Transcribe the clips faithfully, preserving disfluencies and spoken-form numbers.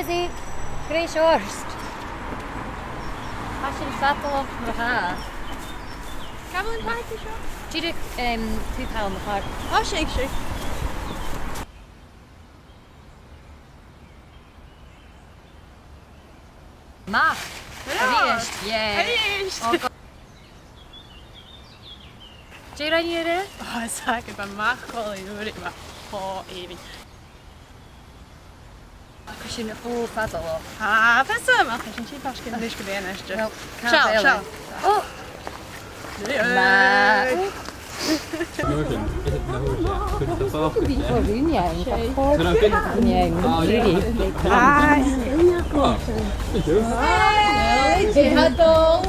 Is e greis ort. Tha sin fadalach mar-thà. Càit a bheil an party seo? Dìreach, em, taobh thall na party. Ò, seadh, seadh. Mac. Hurrah! A-rithist, yeah. A-rithist. Ò, go-, dè rinn thu? Ò, is e gu bheil Mac còmhla rium, bha e cho èibhinn. Ach sin cho fadalach. Ah, tha fhios agam, ach tha sinn a' tighinn faisg air ais gu bheil e a-nis. Well, chan eil. Seall, seall. Ò! Mac. Aye. Hey, dè tha dol?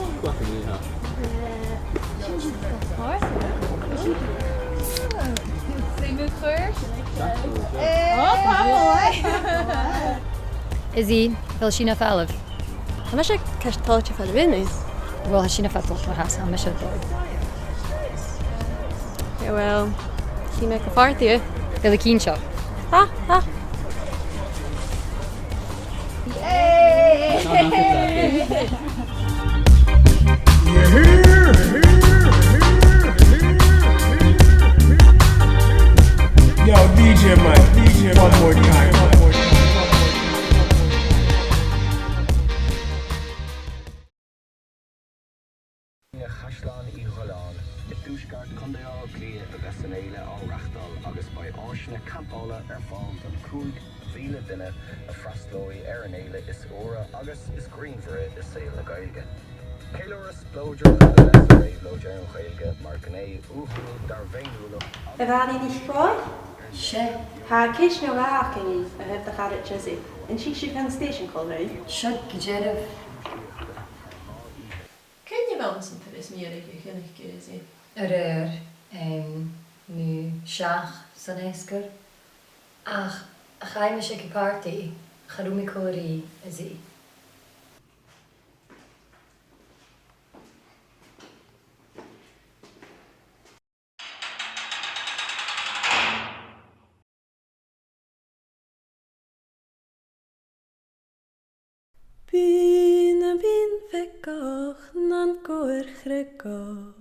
Izzy, a bheil sinn a' falbh? Tha mise ceart toilichte far a bheil mi. Uill, tha sinn a' falbh, mar a tha mise a' dol. Yeah, well, chì mi gu fardaidh. Bheil thu cinnteach? Tha, tha. Yo, D J Mike, D J, one more time, one more time. Caisleán Uí Dhùghailein, i dtuaisceart Chontae Bhaile Átha Cliath, a bheas an fhéile á reachtáil agus beidh áiseanna campála ar fáil don cúig mhíle duine a fhreastlóidh ar an fhéile is úire agus is grianmhaire i saol na Gaeilge. Ceiliúr is spleodar a bheas réabhlóid ar an Ghaeilge mar ghné uathúil dár bhféiniúlacht. A Mhàiri Nis Broaich? Seadh. Tha ceist no dhà againn a thaobh do charaid Izzy. An tig sibh dhan stèisean còmhla rinn? Seadh, gu dearbh. Cuin a bh' ann san turas mu dheireadh a chunnaic thu Izzy? Air adhart, em, mu sheach san fheasgar. Ach chaidh mise gu party, cha robh mi còmhla ri Izzy. Bidh na bhinn bheagach nan gobhair chreagach,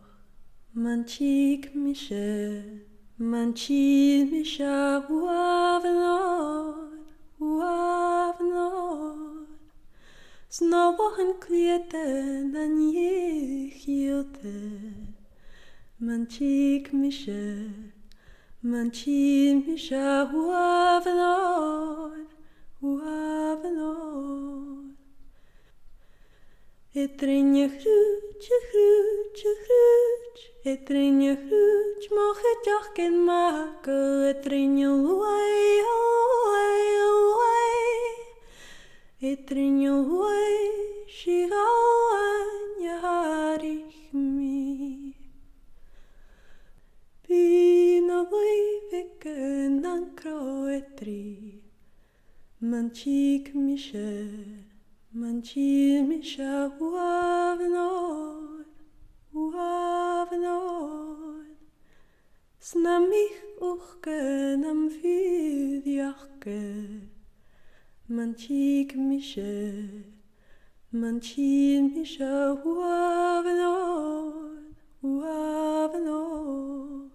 mun tig mise, mun tig mise uaimh an òir, uaimh an òir. 'S na lothan cliathta nan eich dhìolta, mun tig mise, mun tig mise uaimh an òir, uaimh an òir. Eadar-dhruim a' chrùid, a' chrùid, a' chrùid, eadar-dhruim a' chrùid, mo chuideachd mac, eadar-dhruim a' luaidh, a' luaidh, a' luaidh. Eadar-dhruim a' luaidh, 's i Gabhail a tharraing mi. Bidh na laoidhean beaga nan crodh eadar-dhealaichte, mun tig mise, mun tig mise uaimh an òir, uaimh an òir. 'S na mìorbhailean nam fiadh-dhealaichte, mun tig mise, mun tig mise uaimh an òir, uaimh an òir.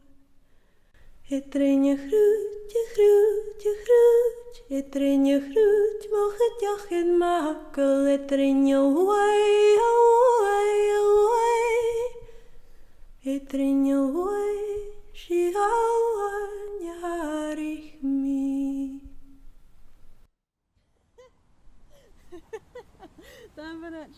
Eadar-dhruim a' chrùid, a' chrùid, a' chrùid, eadar-dhruim a' chrùid, mo chuideachd mac, eadar-dhruim a' luaidh, a' luaidh, a' luaidh. Eadar-dhruim a' luaidh, 's i Gabhail a tharraing mi. Dà mhionaid.